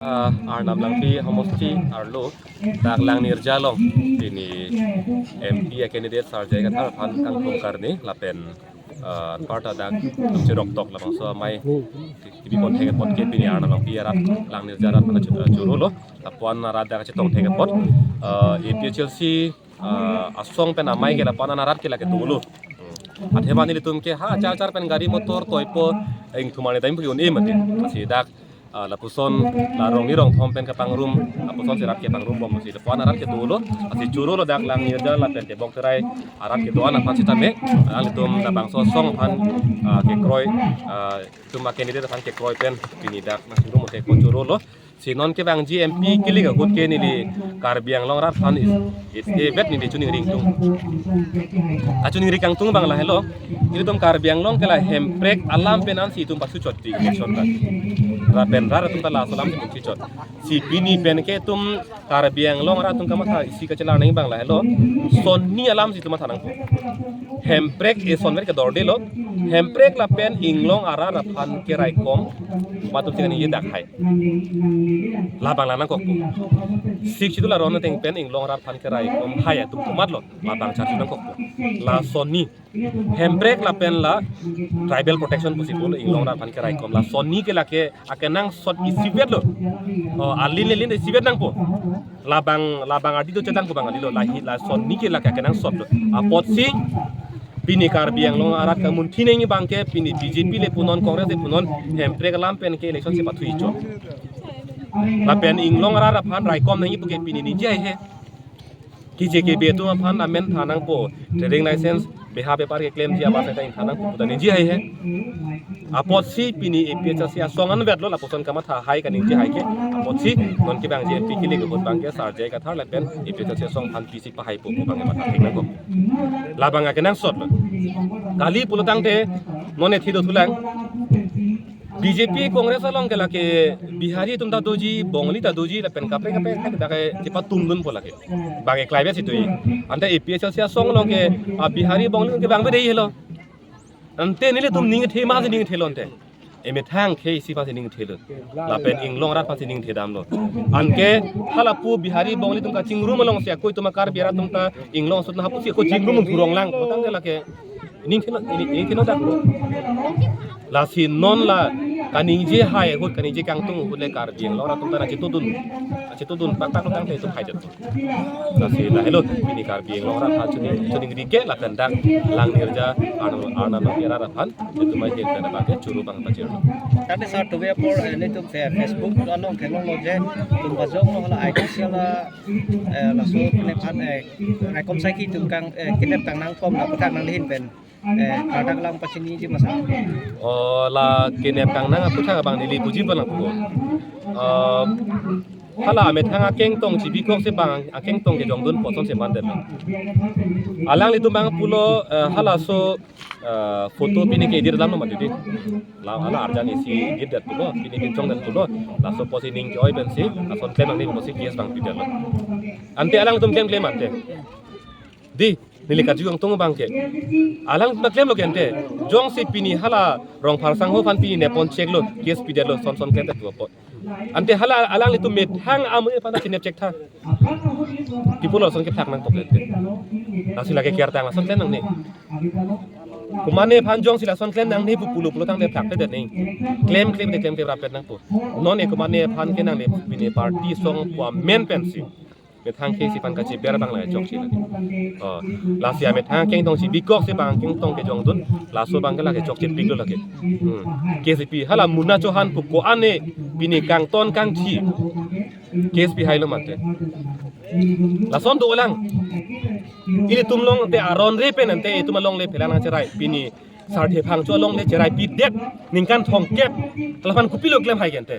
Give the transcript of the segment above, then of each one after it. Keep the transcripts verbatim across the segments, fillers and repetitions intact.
Ah, Arnam Langpi homosti arlo dak Langnirja along pini M P a candidate Sar J I Kathar aphan kangthum karni lapen, ah, anparta dak chirok tok labangso amei kebi pon thek apot ke pini Arnam Langpi arat Langnirja arat aphan chu-, ah, choro lo. Lapu-an arat dak chetong thek apot, ah, A P H L C, ah, asong pen amei ke lapu-an arat ke lake dolo. Hmm. Athema nelitum ke ha achar achar pen gari motor toipo, ingthum arni time pu ke un-e mati. Lasi dak, ah, lapuson la rong ni rong thom pen kapangrum, lapuson si arat kepangrum bom si lapu-an arat ke dolo. Lasi choro lo dak Langnirja lapen Tebok Terai arat kedo-an aphan sitame, alanglitum labangso asong aphan, ah, kekroi, ah, itum a candidate aphan kekroi pen pini dak nangrum thek apot choro lo. Si non kevangji M P kilik ahut ke neli Karbi Anglong arat aphan is, is ebet neli choningri ingtung. Achoningri kangtung abang lahelo. Ilitum Karbi Anglong ke la hemprek alam pen ansi itum pasu chot di election ta. Ra pen ra atum ta laso alam si itum si chot. Si pini pen ke itum Karbi Anglong arat atum kamatha isi kachelar nangji abang lahelo. Sonni alam si itum matha nangpo. Hemprek eson ver kedorde lo. Hemprek lapen inglong arat aphan keraikom. Matum sing ani dak hai. Labang lang nangkokpo. Sik situ la ron ateng pen inglong arat aphan keraikom hai atum komat lo. Labang charju nangkokpo. La sonni. Hemprek lapen la tribal protection pusi pulo inglong arat aphan keraikom. La sonni ke lake akenangsot isivet lo. Oh, alin alin isivet nangpo. Labang, labang adi do chetang ko abang adi lo. Lahi la sonni ke lake akenangsot lo. Apotsi pini Karbi Anglong arat kamunthi nangji abang ke pini B J P le punon, Congress le punon, hemprek alam pen ke election si pathu icho. Lapen inglong arat aphan raikom nangji pu ke pini ningje haihe. Kije kebe atum aphan amen tha nangpo. Trading license beha bepar keklemji abang seta ingtha nangpo puta ningje haihe. Apotsi pini A P H L C asong anvet lo lapuson kamatha hai kaningje hai ke. Apotsi non kevangji M P kilik ahut abang ke Sar J I Kathar lapen A P H L C asong aphan pisi pahaipo pu abang ke matha thek nangkok. Labang akenangsot lo. Kali pulotangte non ethi dothulang. B J P Congress along ke lake Bihari atum ta doji, Bongali ta doji, lapen kaprek kaprek hai ta ke chepatum dunpo lake. Bang eklai besi tui. Ante A P H L C asong along ke, ah, Bihari Bongali ke bang bede helo. Ante nelitum ning the ma si ning the lo ante. Emethang khei isi aphan si ning the lo. Lapen inglong arat aphan si ning the dam lo. Anke halapu Bihari Bongali atum kachingrum along si ako itum a Karbi arat atum ta inglong sut na hapu si ako chingrum purong lang. Tangte lake ning the lo, ning, ning the lo dak. Lasi non la kaningje hai ahut, kaningje kangtung ahut le Karbi Anglong arat atum ta nangchetudun. Nangchetudun pakpak lo tangte itum haidet. Lasi lahelo pini Karbi Anglong arat aphan choningri ke lapen dak Langnirja Arnam, Arnam Langpi arat aphan itum ahin pen abang ke choro abang pachirlo. Tangte sar tuve apor, eh, nelitum Fe-, Facebook along theklonglo je, itum bajok lo hala I T C la, eh, laso nephan, eh, raikom saiki itum kang, eh, kinep kang nangkom na puthak nanglehin pen, eh, kardak lang pachiniji masa. Oh, la kinep kang nang aputhak abang neli puji pa nangpo. Eh, hala amethang akengtong chibikok si bang akengtong kejongdun poson si mandet. Alanglitum abang pulo, eh, halaso, eh, photo pini ke-edit alam lo mati di. La hala arjan isi edit det pulo, pini pinchong det pulo. Laso posi ning ke-oi pensi, lason klem nangne pusi case abang pidet lo. Ante alanglitum klem klem ante. Di, neli karju kangtung abang ke. Alanglitum ta klemlo ke ante. Jongsi pini hala Rongphar sangho aphan pini nepon chek lo, case pidet lo, son son klem det pupo. Ante hala alanglitum methang amonit aphan ta chinep chek tha. People lason keplak nangkok ante. Lasi lake kertang lason klem nangne. Komatne aphan jongsi lason klem nangne pu pulo pulotangte plak pedet ne. Klem klem de klem klem rapet nangpo. Non e komatne aphan ke nangne pini party song pu amen pensi. Methang khei isi aphan kachiber abang lake chokche lake. Oh, lasi amethang akengtong chibikok si bang akengtong kejongdun, laso abang ke lake chokche pik lo lake. Hmm. Case pi hala Munna Chauhan pu ko-an ne pini kangton kangthi case pihailo mate. Lason dolang. Ilitum along te aron re pen ante itum along le phelang nangcherai pini Sarthe Phangcho along le cherai pidet ningkan thomkep. Laphan kopilo klem hai ke ante.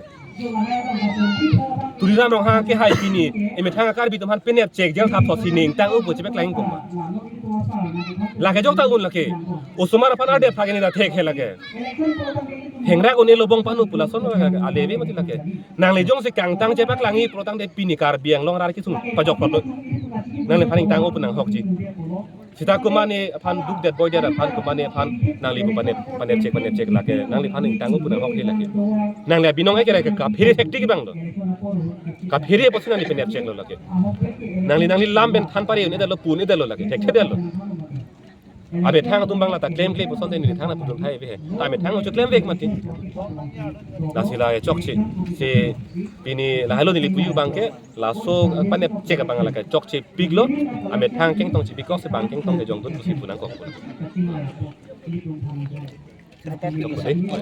Tuliram Ronghang ke hai pini emethang a Karbi atum aphan penep chek jel thap thosi ningtang upo chepeklang koma. Lake jok ta un lake. Osomar aphan arde phak ini da thek he lake. Hengrak un-e lo bong panu pu lason ale ave mati lake. Nangle jongsi kangtang chepaklangji pulotangte pini Karbi Anglong arat kesung pajok pajok. Nangliphan ningtang upo nanghokji. Sita komatne aphan duk det boi det aphan, komatne aphan nangli pu panep panep chek panep chek lake, nangliphan ingtang pu nang hok he lake. Nangli abinong eke lake kaphere thektik bang lo. Kaphere pusi nangli penep chek lo lake. Nangli nangli lam pen than pare un-edetlo, pu un-edetlo lake. Thekthedetlo. Amethang atum bang lata klemkle puson te neli thangnat pudun thai ave he. Ta amethang uchu klemvek mati. Lasi la chokche. Si pini lahelo neli puyu bang ke laso panep chek abang lake chokche piklo. Amethang kengtong chepikok si bang kengtong kejong dun pusi pu nangkok. Chokche.